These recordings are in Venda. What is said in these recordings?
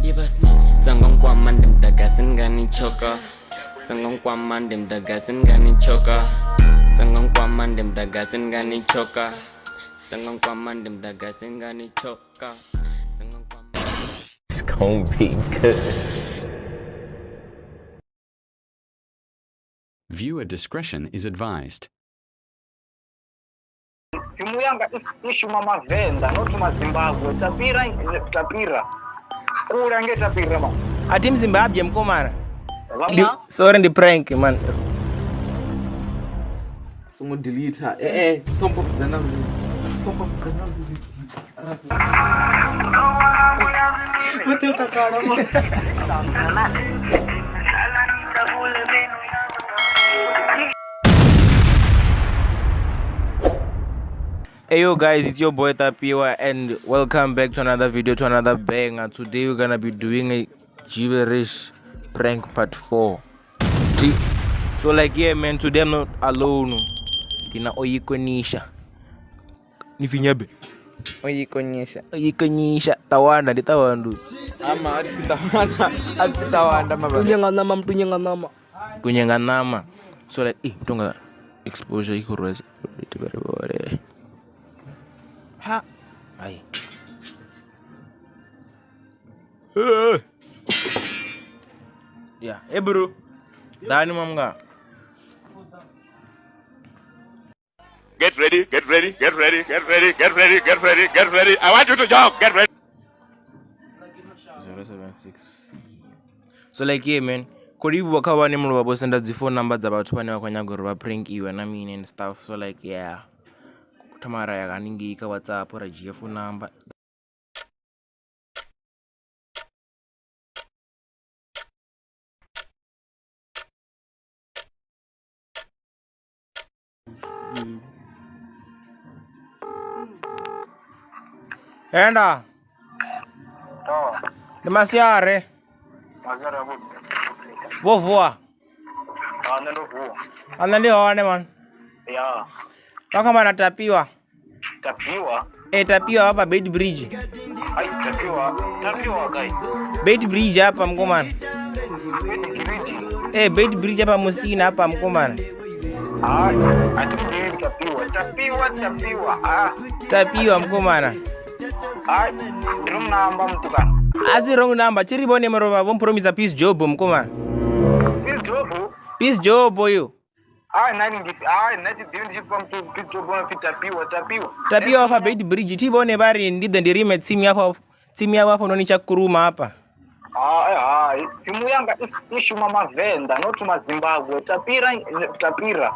Songo nkwama ndi muḓagasi ndi nga ni tshoka. Songo nkwama ndi muḓagasi ndi nga ni tshoka. Songo nkwama ndi muḓagasi ndi nga ni tshoka. Songo nkwama ndi muḓagasi ndi nga ni tshoka. Songo nkwama. It's gonna be good. Viewer discretion is advised. Tsimu yanga i shuma mavenḓa not mazimbabwe tapira tapira kule nge tapira ma Ati mzimbabwe mkomana. Vama Sorry ndi prank man. Songo delete. Eh eh, ṱhompho dzana. Ṱhompho dzana. Hey yo guys, it's your boy Tapiwa and welcome back to another video, to another banger. Today we're gonna be doing a gibberish prank part 4. So like yeah man, today I'm not alone. Ndina oyikonisha. Nifinyabe. Oyikonyesha. Oyikonisha. Tawanda ndi tawandu. Ama atitawanda, atitawanda mababa. Tunyenganama mtunyenganama. Kunyenganama. So like eh tonga exposure ikurweza. Ha. Ai. Yeah, hey bro. Dani mamga. Get ready, get ready, get ready, get ready, get ready, get ready, get ready. I want you to jump. Get ready. 076. So like yeah man, kho livhuwa kha vhane mulovha vho senda dzi phone number dza vhathu vhane vha khou nyaga uri vha prankiwe na mini and stuff. So like yeah. Thoma ra ya haningei kha WhatsApp ra dzhia phone number. Enda. To. Ndi masiari. Masiari a vhuḓi. Vho vuwa. Ah, nṋe ndo vuwa. A nṋe ndi hone man. Ya. Vha khou amba na Tapiwa. Tapiwa. Eh Tapiwa hapa Beit Bridge. Ai tapiwa. Tapiwa kai. Beit Bridge hapa mkomana. Bridge. Eh Beit Bridge hapa Musina hapa mkomana. Ah, ati mdiwi tapiwa. Tapiwa tapiwa. Ah. Tapiwa mkomana. Ai, wrong number mtukana. Asi wrong number. Chiripo nemurova vompromisa peace job mkomana. Peace job. Peace job oyo. Ai nani ndi ai nachi ndiwi ndichipa mtu peace job ona tapiwa tapiwa. Tapiwa hapa Beit Bridge tibone vari ndidhe ndirime tsimu yapo tsimu yavo apo nonichakuruma hapa. Hai hai, tsimu yanga i shuma mavenḓa not mazimbabwe tapira tapira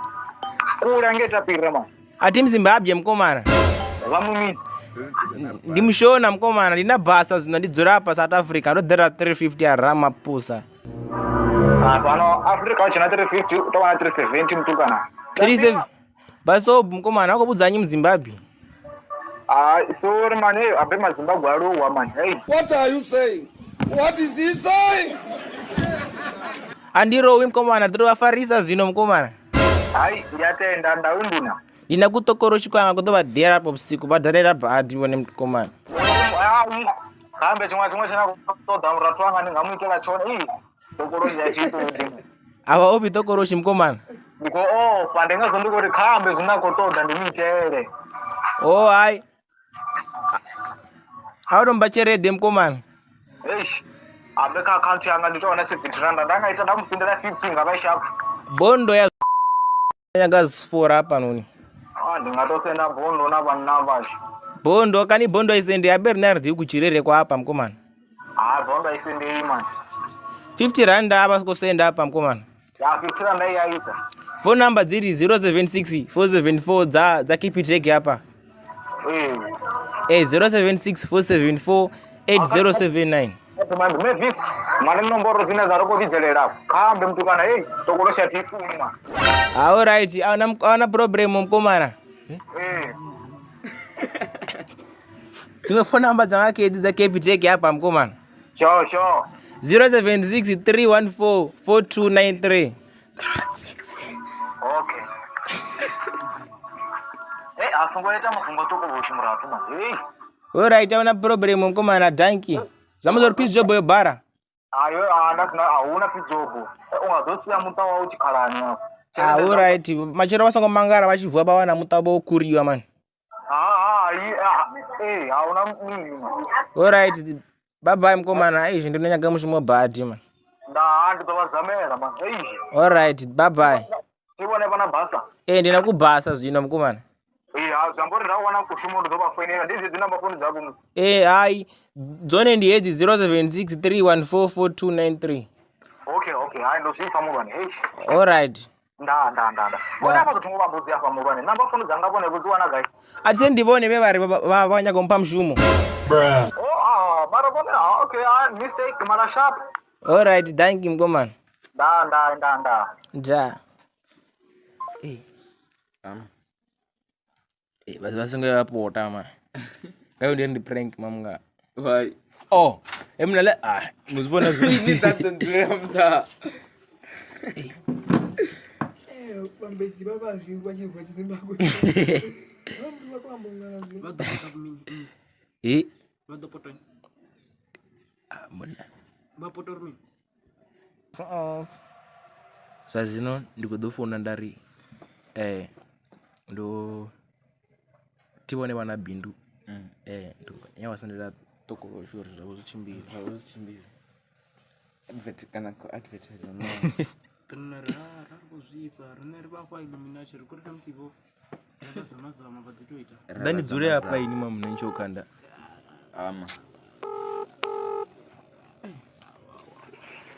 kule nge tapira ma Ati mzimbabwe mkomana. vamumidzi Ndi mushona mkomana ndina basa zvino ndidzora apa South Africa ndodhera 350 ya Ramaphosa. Pano Africa wachina 350 utawana 370 mtukana. 37 basob mkomana wakobudzanyi muzimbabwe. Ah, sorry man, hey, abe mazimbabwe arohwa man. Hey, What are you saying? What is he saying? Andirowi mkomana tiri zvino mkomana. Hai yatenda ndaunduna. Ndina kutokorochi kwanga kutovadhera apo usiku vadharera bhadhi vone mkomana. Kambe chimwe chimwe china kutoda muratu wanga ndingamuitira chona ii tokorochi yachiito Ava opi tokorochi mkomana. ndiko ofa ndingazondikoti kambe zvinakotoda ndimuitere. Oh hai. Automba cheredhe mkomana. Eish, abe ka account yanga nditoona 70 rand ndangaita ndamusendera 50 ngavaishapu. Bondo ya nyangazifora apa noni. Ah, ndingatosenda bondo navanna vacho. Bondo kani bondo isende ya Bernard kuchirere kwa apa mkomana. Ah, bondo aisendei manje. 50 rand apa sikosenda apa mkomana. Ya 50 rand yaita. Phone number dziri 076 474 dza dza Capitec apa. Eh. Eh 076 474 8079. Manje Mavis, mane nomboro dzine dzari kuvidzelela. Kambe mtukana hey, tokorosha tifuni ma. All right, auna auna problem mkomana. Eh. Dzimwe phone number dzangake idzi dza Capitec apa mkomana. Sure, sure. 076 314 4293. Okay. Eh, asungoita mafungwa tokoroshi muratu man. Hey. All right, auna problem mkomana, danki. Zwi amba zwa uri peace job yo bara. Ayo a nda sina a huna peace job. U nga ḓo sia muṱa wau tshikhalani afho. Ah, all right. Matshelo vha songo mangala vha tshi vuwa vha wana muṱa vho kuriwa mani. Hai, ee, a huna mini. All right. Bye bye mukomana. Eish ndi nyaga mushumo badi man. Nda ndi ḓo vha zamela man. Eish. All right. Bye bye. Thi vhone vha na basa. Ee ndi na kubasa zwino mukomana. Ee, ha zwi amba uri nda wana kushumo ndi ḓo vha foinela. Ndi dzedzi namba founu dzavho musi. Ee hai dzone ndi hedzi 0763144293. Okay, okay. Hai ndo zwi pfa muhulwane. Eish. All right. Nda nda nda nda. Vhone vha ḓo thoma vha mbudzi afha muhulwane. Namba founu dzanga vhone vho dzi wana gai? A thi ndi vhone vhe vha ri vha nyaga u mpha mushumo. Oh, ah, mara vhone ah, okay, ah, mistake mara sharp. All right, thank you mukomana. Nda nda nda nda. Nda. Ee. Ee, vha songo ya pota ma. Ngayo ndi ndi prank mamunga. Why? Oh, e mna le ah, muzibona zwi. Ni tata ndire mta. Vhambedzi vha vha zwi vha tshi bva Zimbabwe. Vha khou amba ungana zwino. Vha ḓo pota mini? Eh, Vha ḓo pota ah, monna. Vha pota uri mini? Off. Zwa zwino ndi khou ḓo founa nda ri ndo thi vhone vha na bindu ndi ya vha sendela ṱokolosho uri zwavho zwi tshimbile. Zwavho zwi tshimbile. Advert kana ko advertise no. Riṋe ri ra ri khou zwifha riṋe ri vha fha Illuminati ri khou ri khamusi vho vha zama zama vha ḓi tou ita. Nda ni dzule hafha ini mamuna ni tshi khou kanda. Ama.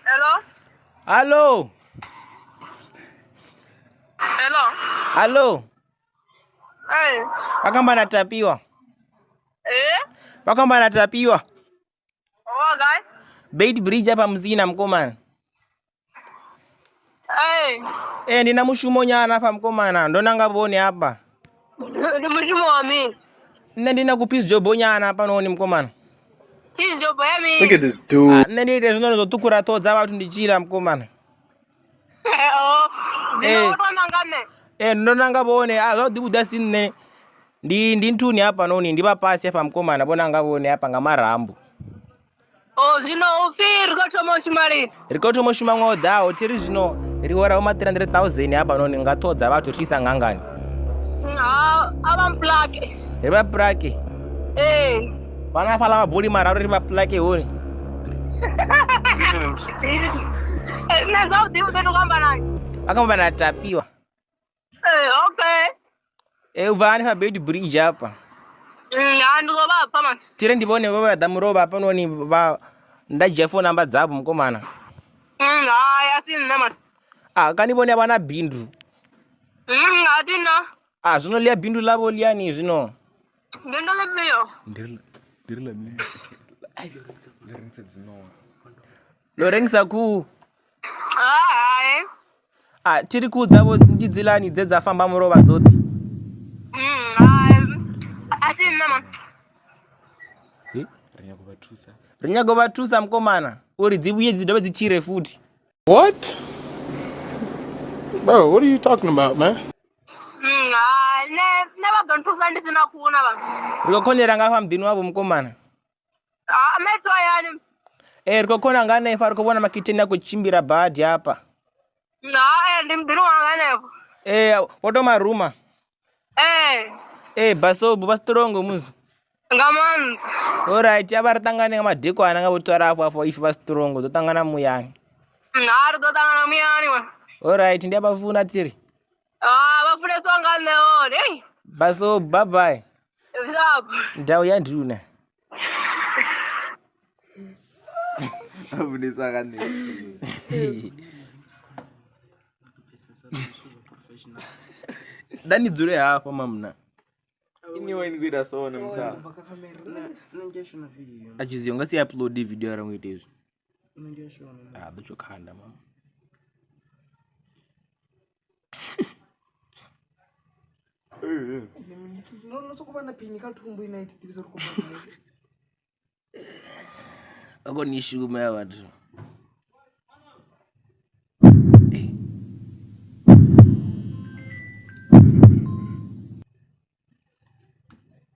Hello? Hallo. Hello? Hallo. Hey. Vakamba na Tapiwa. Eh? Vakamba na Tapiwa. Oh, guys. Bait Bridge apa muzina mukomana. Hey. Eh ndina mushumo nyana apa mukomana ndonanga vhone apa. Ndi mushumo wa mini? Nṋe ndina ku peace job nyana apa noni mukomana. Peace job ya mini? Look at this dude. Ah, nṋe ndi ite zwino zwo ṱhukhula ṱhoho dza vhathu ndi tshila mukomana. Oh, zwino Eh. wo tou nanga nṋe? Eh ndo nanga vhone a zwa ḓi vhuḓa si nṋe. Ndi nthuni hapa noni ndi vha pasi hafha mukomana vho nanga vhone hapa nga marambo. Oh, zwino upfi ri khou thoma u shuma lini? Ri khou thoma u shuma ṅwaha u ḓaho thi ri zwino ri horaho ma 300,000 hapa noni nga ṱhoho dza vhathu ri tshi isa ngangani. Ha, a vha mplake. Ri vha plake. Ee. Vhana hafhaḽa mabuli mararu ri vha plake hone. Nṋe zwavhuḓi vhuḓi ndi khou amba na nnyi? Vha khou amba na Tapiwa. Eh, okay. Eh, u bva hanefha Beit Bridge hafha. Ha ndi khou vha pfa man. Thire ndi vhone vhe vha ḓa mulovha hafhanoni vha nda dzhia phone number dzavho mukomana. Hai a si nṋe man. Ah, kani vhone vha na bindu. A thi na. Ah, zwino ḽia bindu ḽavho ḽiani zwino. Bindu ḽifhio? Ndi ri ḽa mini? Ḽi rengisa dzi ṋowa. Ḽo rengisa khuhu. Hai. Ah, thiri khuhu dzavho ndi dzilani dze dza famba mulovha dzoṱhe. Hai. A si nṋe man. Ri nyago vha thusa. Ri nyago vha thusa mukomana uri dzi vhuye dzi dovhe dzi tshire futhi. What? Bro, what are you talking about, man? Hai, nṋe nṋe vha ḓo nthusa ndi sina khuhu na vha. Ri khou khonela nga hafha muḓini wavho mukomana. Ah, nṋe thi hayani. Eh, ri khou khona nga hanefha ri khou vhona makhitheni a khou tshimbila badi hafha. Hai, ndi muḓini wanga hanefho. Eh, wo to maruma. Eh, Eh, basobu vha strong musi. nga maanḓa. Alright, a vha ri ṱangane nga madekwana nga vho 12 afho if vha strong ḓo ṱangana muyani. Ha, ri ḓo ṱangana muyani man. Alright, ndi a vha funa thiri. Ah, vha funeswa nga nṋe hone. Hey, Basobu, bye bye. sharp. Ndau ya nduna. A funesa nga nṋe. Nda ni dzule hafha mamuna. Ini wa ni khou ita sone mtha. Nṋe ndi a shona video. A tshi nga si upload video arali ngo ita hezwi. Nṋe ndi a shona. Ah, ḓo tsho khanda mama. No sokou vha na phini kha thumbu ine a i thi ḓivhisa uri khou bva gai. Vha khou ni shuma ya vhathu.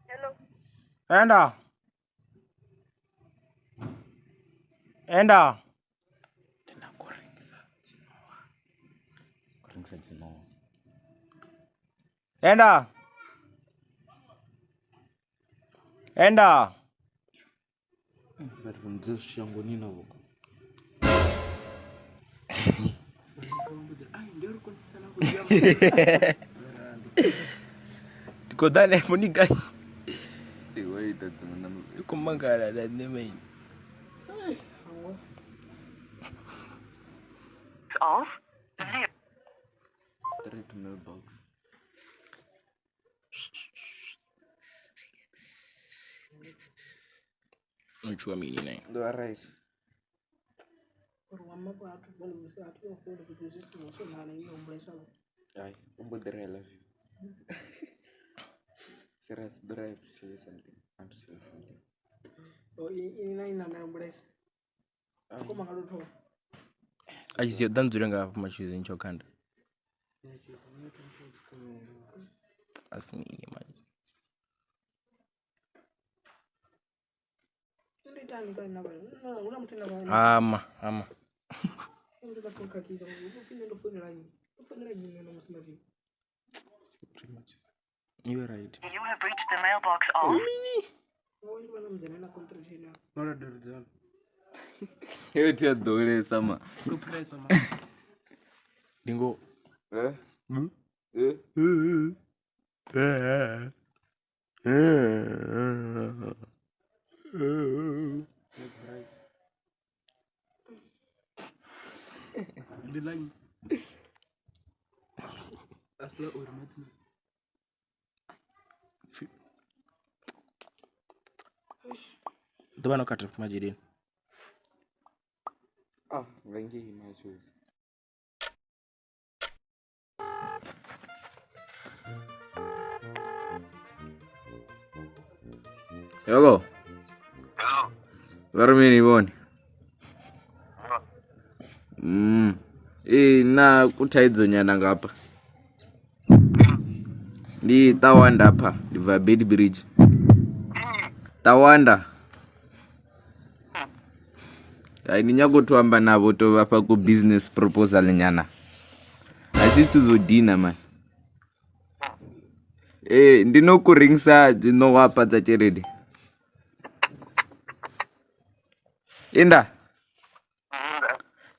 Hello. Enda. Enda. Rengisa dziṋowa. Enda. Enda. Vhathu vho no dzula shangoni navho. Ndi khou ḓa hanefho ni gai? Iwe ita dziṅwe na Ndi khou mangala na nṋe maine. Straight to mailbox. No tshuwa mini nae? Ndo right. Uri wa mafho a thu foni musi a thu foni fhedzi zwi si zwo nana i humbulesa. Ai, o mbo ḓi ri I love you. Serious, do I have to tell you something? I want to tell you something. O i na ina na humbulesa. Ko mangalo thoma. A tshi ḓa ndzule nga hafho matshizi ntsho khanda. A si mini manje. Ndo itani ka na vha huna muthu na vha. Ama, ama. Ndo vha khou khakhisa ngo pfi nṋe ndo founela nnyi. Ndo founela nnyi nṋe na musi mazimu. You're right. Ngo ndi vha na mudzana na contract ina. No la doro. Heyo thi a ḓowelesa ma. Go press ma. Ndi ngo Eh? Eh? Ndi ḽa nnyi? A si ḽa uri madzina. ḓo vha no khatha masheleni. Ah, nga ngei matshozi. Hello. Vha ri mini vhone? Ee, na kuthaidzo nyana ngapha. Ndi Tawanda apha, ndi bva Beit Bridge. Tawanda. Hai ndi nyago to amba navho to vha fha ku business proposal nyana. A si zwithu zwo dina man. Ee, ndi no ku rengisa dzi ṋowa hafha dza tshelede. Inda.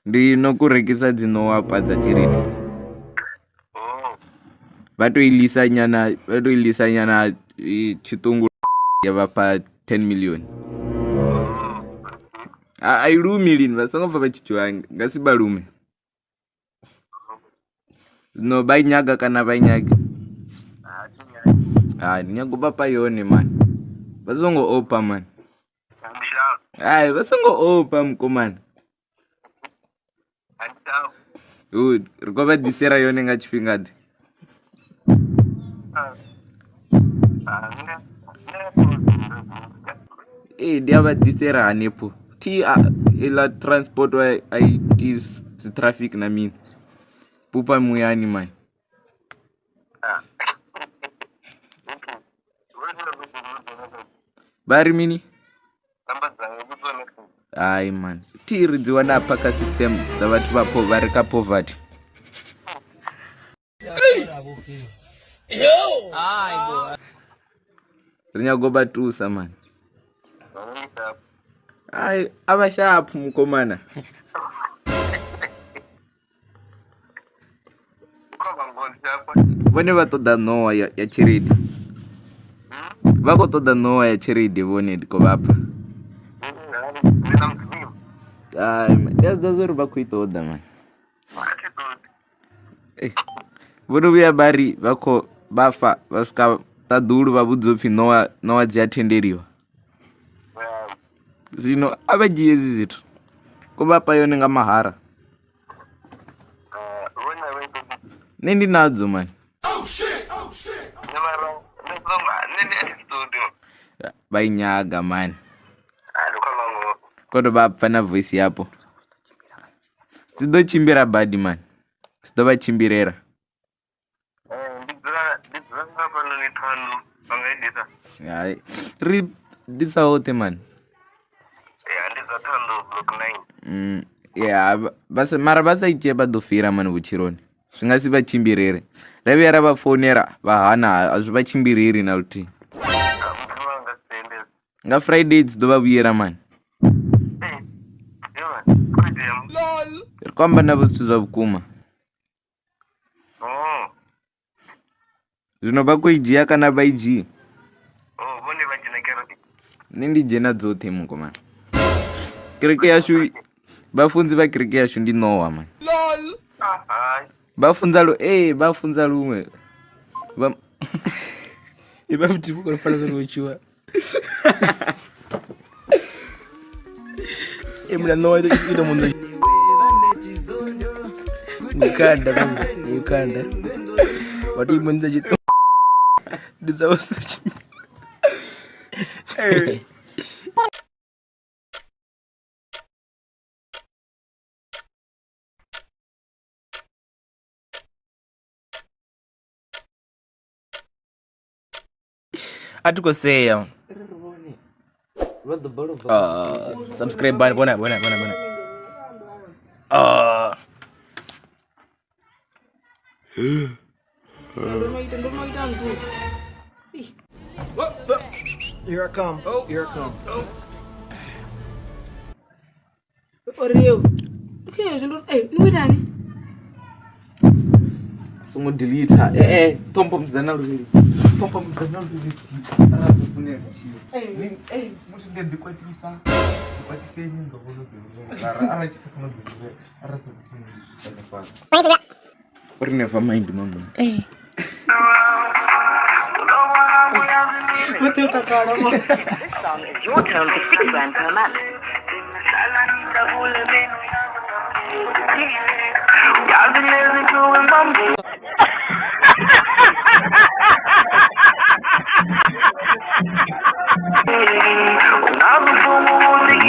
Ndi no ku rengisa dzi ṋowa hafha dza tshelede. Vha to ilisa nyana, vha to ilisa nyana tshiṱungu ya vha fha 10 million. A i lumi lini, vha songo pfa vha tshi tshuwa nga si vha lume. Zwino vha i nyaga kana vha i nyagi? Hai, ndi nyaga u vha fha yone mani. Vha songo ofha mani. Hai, vha songo ofha mukomana. Ri khou vha ḓisela yone nga tshifhinga ḓe? Ee, ndi a vha ḓisela hanefho. Thi iḽa transport a i iti dzi traffic na mini. Pupa muyani mani. Vha ri mini? Hai mani. Thi ri dzi wana hafha kha system dza vhathu vha vha re kha poverty. Ri nyago vha thusa mani. Hai a vha shaphu mukomana. Vhone vha ṱoḓa ṋowa ya tshelede. Vha khou ṱoḓa ṋowa ya tshelede vhone ndi khou vha pfa. Hai ndi a zwi ḓivha zwa uri vha khou i ṱoḓa mani. Vho no vhuya vha ri vha khou vha fa vha swika ṱaḓulu vha vhudziwa upfhi ṋowa ṋowa dzi a tendeliwa. Zwino a vha dzhie hezwi zwithu ko vha fha yone nga mahala. Nṋe ndi nadzo mani. Vha i nyaga mani. Ko to vha pfa na voice yapo. Dzi ḓo tshimbila badi mani. Zwi ḓo vha tshimbilela. Hai ri ḓisa hoṱhe mani. Ya vha mara vha sa i dzhie vha ḓo feila mani vhutshiloni zwi nga si vha tshimbilele ra vhuya ra vha founela vha hana a zwi vha tshimbileli na luthihi nga Friday dzi ḓo vha vhuyela mani ri khou amba navho zwithu zwa vhukuma zwino vha khou i dzhia kana vha i dzhii nṋe ndi dzhena dzoṱhe mukomana kereke yashu vhafunzi vha kereke yashu ndi ṋowa mani vha funza lu ee vha funza luṅwe vha Iba muthu u khou fana zwo tshuwa. E mina ṋowa i ḓo muṋo. Mukanda mukanda. But i muṋo tshi ndi dza vha sa tshi. A thi khou sea. Subscribe bani bona bona bona bona. Here I come. Oh, here I come. Oh. Oreo. Okay, zwino eh ni itani? Songo delete. Eh eh, ṱhompho musidzana luvhili. Ṱhompho musidzana luvhili. Arali ḓo funela tshio. Eh, muthu ndi a ḓi kwatisa. Ḓi kwatiseni nga vhono ḓi mara arali tshi khou funa ḓi arali sa funi zwi fana. Uri never mind mama. Eh. Vho takala mo. This song is your turn for 6 rand per month.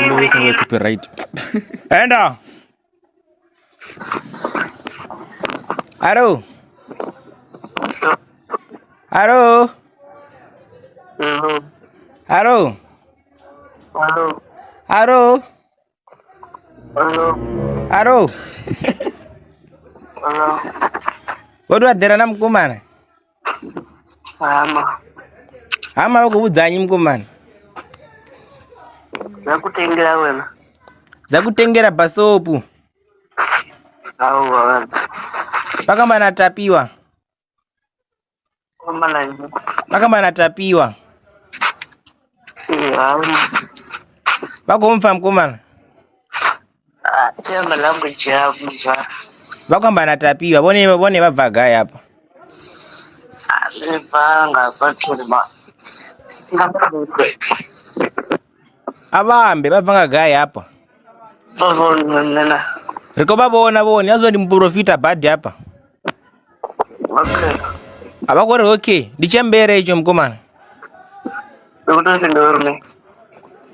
No, songo copyright. Enda. Aro. Aro. Aro. Aro. Aro. Vho to eḓela na mukomana? Hama. Hama vha khou vhudza nnyi mukomana? Dzakutengera wena. Dzakutengera basopu. Awa. Vakamba na Tapiwa. Kamba na nnyi? Vakamba na Tapiwa. Ee, hama. Vha khou mpfa mukomana? Thi amba language yavho zwa. Vha khou amba na Tapiwa vhone vhone vha bva gai hafha? Ri bva nga vhathu vha nga vha A vha ambe vha bva nga gai hafha? vha Ri khou vha vhona vhone azwo ndi muporofita badi hafha. Okay. A vha khou ri okay ndi tshembere itsho mukomana. Ndi khou tou fhindula uri mini?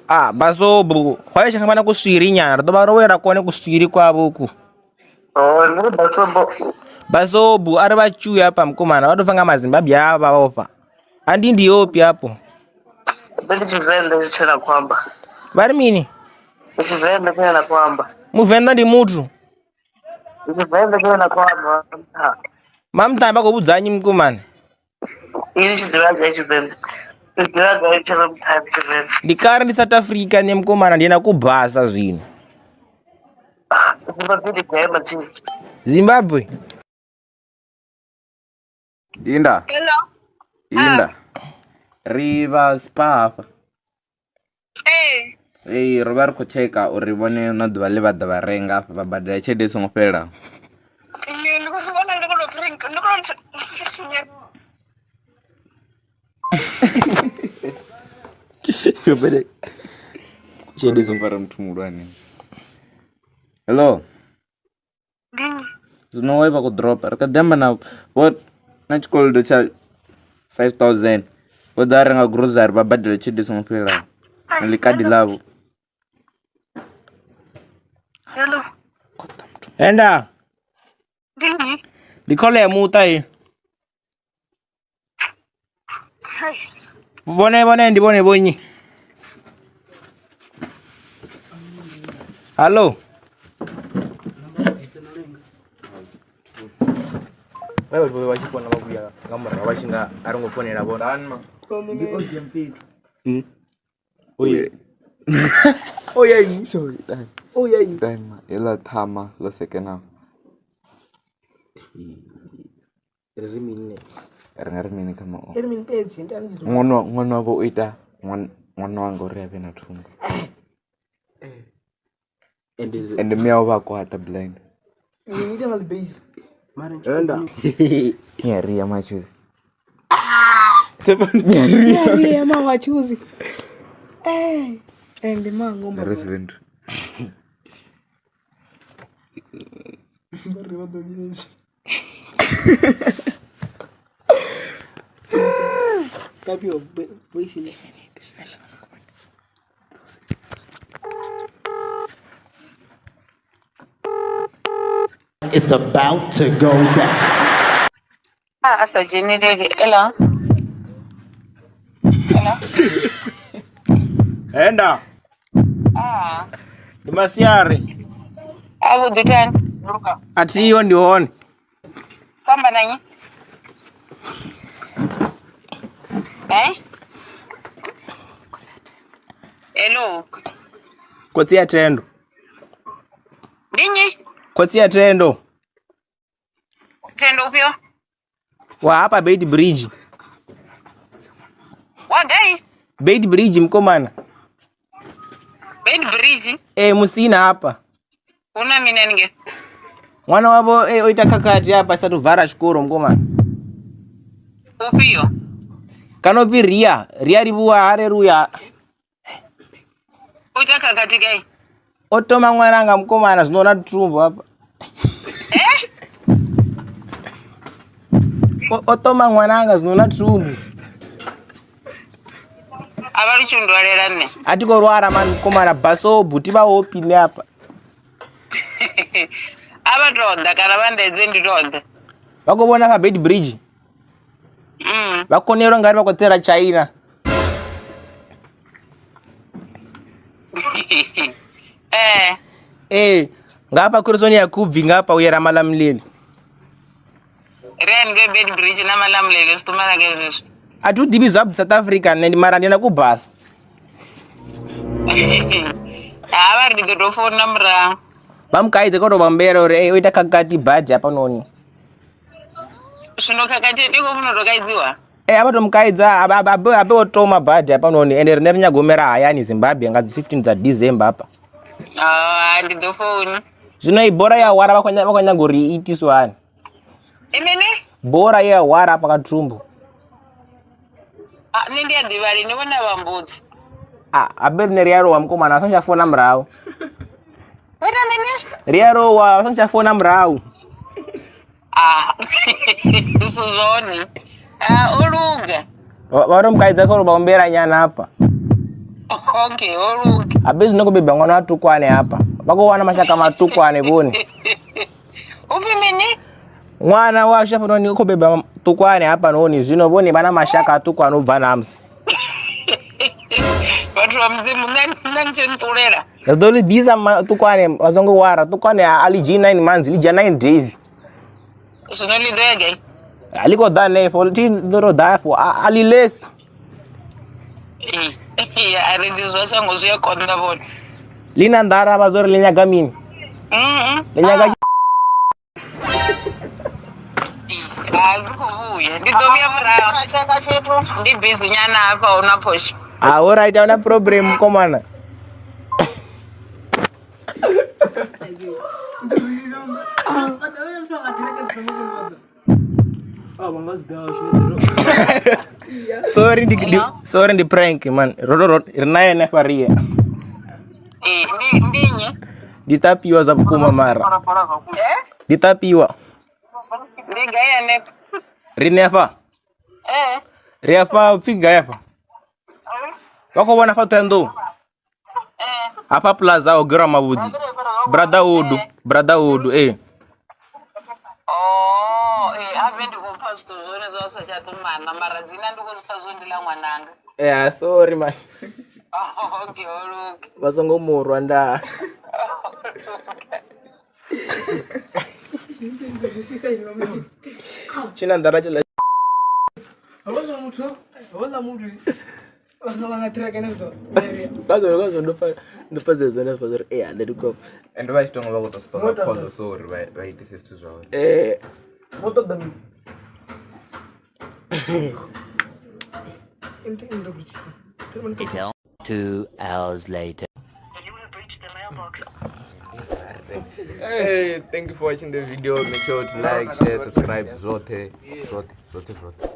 Ah basobu hwaye tshangana kuswiri nyana ri ḓo vha ro wela kone kuswiri kwavho uku. Oh, ndi ri basobo. Basobu ari vachuya apa mukomana vha tou pfa nga mazimbabwe ava vhofha. Andi ndiyopi apo. Ndi Tshivenḓa tshine na khou amba. Vha ri mini? Ndi Tshivenḓa tshine na khou amba. Muvenḓa ndi muthu. Ndi Tshivenḓa tshine na khou amba. Mamutamba vha khou vhudza nnyi mukomana? Ini tshi ḓivha gai Tshivenḓa? Ndi ḓivha gai Tshivenḓa Tshivenḓa? Ndi kale ndi South Africa nṋe mukomana ndi na kubasa zwino. Zimbabwe ndi gai matsini? Zimbabwe. Inda. Hello. Inda. Ri vha spa hafha. Ee. Ee, ro vha ri khou tsheka uri vhone na ḓuvha ḽe vha ḓa vha renga afha vha badela tshelede i songo fhelelaho. Nṋe ndi khou zwi vhona ndi khou tou drink ndi khou tou Tshelede i songo fara muthu muhulwane. Hello. Ndi nnyi? Zwino why vha khou dropa ri kha ḓi amba na vho na tshikolodo tsha 5000 vho ḓa renga grocery vha badela tshelede i songo fhelelaho na ḽikadi ḽavho. Hello. Enda. Ndi nnyi? Ndi khola ya muṱa iyi. Hai. Vhone vhone ndi vhone vhonnyi? Hallo. Vha vha tshi founa vha vhuya nga murahu vha tshi nga a ri ngo founela vhone. Ndi Ozzy mfethu. Oye. Oye. Sorry, dai. Oye. Dai ma, ela thama la sekena. Ri ri mini? Ri nga ri mini kha mao. Ri mini fhedzi ndi ani. Ṅwana ṅwana wavho o ita ṅwana wanga uri a vhe na thumbu. Ende miawo vha kwata blind. Ni ita nga base. Enda. Nyaria machuzi. Nyaria machuzi. Eh, ende mangomba. Resident. Ri vha ḓo lilesha. Tapio voice ile. It's about to go down. A sa dzheneleli ela. Ela. Enda. Ah. Ndi masiari. A vhuḓi tani. A thiho ndi hone. Famba na nnyi? Eh? Hello. Khotsi ya Thendo. Ndi nnyi? Khotsi ya Thendo. Thendo ufhio? Wa hafha Beit Bridge. Wa gai? Beit Bridge mukomana. Beit Bridge. Eh, musina hapa. Una mini haningei? Mwana wavo o ita khakhathi hafha sa vhara tshikolo mukomana. Ufhio? Kana upfi Ria, Ria livhuwa haleluya. O ita khakhathi gai? O toma ṅwananga mukomana zwino na thumbu hafha. Eh? O toma ṅwananga zwino na thumbu. A vha litshi ndwalela nṋe. A thi khou lwala mani mukomana basobu ti vha hopi nṋe hafha. A vha to ḓa kana vha ndaedze ndi to ḓa. Vha khou vhona hafha Beit Bridge. Vha konelwa ngari vha khou tsela China. Eh. Eh, ngapha Kurisoni ya Kubvi ngapha uyera Malamulele. Ri haningei Beit Bridge na Malamulele zwi ṱumana gai zwezwo. A thi u ḓivhi zwa South Africa nṋe ndi mara ndi na kubasa. Ha vha ri ndi ḓo tou founa murahu. Vha mukaidze kho to vha humbela uri o ita khakhathi badi hafhanoni. Zwino khakhathi ndi khou funa u tou kaidziwa. Eh, a vha to mukaidza abe o toma badi hafhanoni ende riṋe ri nyaga u humela hayani Zimbabwe nga dzi 15 dza December hafha. Ah, ndi ḓo founa. Zwino i bora ya hwala vha khou nyaga uri i itiswe hani? I mini? Bora ye ya hwala hafha kha thumbu. Ah, nṋe ndi a ḓivha lini vhone vha mbudzi. Ah, abe riṋe ri a lowa mukomana a songo tsha founa murahu. Wait a minute. Ri a lowa a songo tsha founa murahu. Ah, zwi zwone. Ah, o luga. Vha to mukaidza kha uri vha humbela nyana hafha. Okay, o luga. Abe zwino khou beba ṅwana wa tukwane hafha. Vha khou wana mashaka matukwane vhone. Upfi mini? Ṅwana washu hafhanoni u khou beba tukwane hafhanoni zwino vhone vha na mashaka a tukwane u bva namusi. Vhathu vha mudzimu nṋe ni tshi nṱulela. Ri ḓo ḽi ḓisa tukwane vha songo wara tukwane a ḽi dzhii 9 months ḽi dzhia 9 days. Zwino ḽi ḓo ya gai? A ḽi khou ḓa hanefho thi ḓo tou ḓa hafho a ḽi lesi. A ri ḓi zwa shango zwi a konḓa vhone. Ḽi na nḓala vha zwo ri ḽi nyaga mini? Ḽi nyaga A zwi khou vhuya ndi ḓo vhuya murahu. Ndi busy nyana hafha huna phosho. Ah, all right, hauna problem mukomana. Sorry ndi sorry ndi prank man. Ro ri na yene hafha ri ye. Eh, ndi ndi nnyi? Ndi tapiwa zwa vhukuma mara. Eh? Ndi tapiwa. Ndi gai hanefha? Riṋe hafha. Eh. Ri hafha upfi gai hafha? Vha khou vhona hafha Ṱhohoyanḓou? Hafha plaza ho gerwa mavhudzi. Brotherhood, Brotherhood eh. Oh, eh, habe ndi khou pfa zwithu zwone zwa sa tsha ṱumana mara dzina ndi khou zwi pfa zwo ndi ḽa ṅwananga. Yeah, sorry man. Oh, okay, o luga. Vha songo murwa nda. Tshina nḓala tshiḽa. Houḽa muthu, houḽa muthu vha nga track next door. Ngazwo ndo pfa zwezwo nda pfa uri eh nṋe ndi khou And vha tshi tonga vha khou tou sika nga khoḓo so uri vha itise zwithu zwa hone. Eh vho ṱoḓa mini? Ndo vhudzisa. 2 hours later. Hey, thank you for watching the video. Make sure to like, share, subscribe. Zwoṱhe, zwoṱhe, zwoṱhe, zwoṱhe.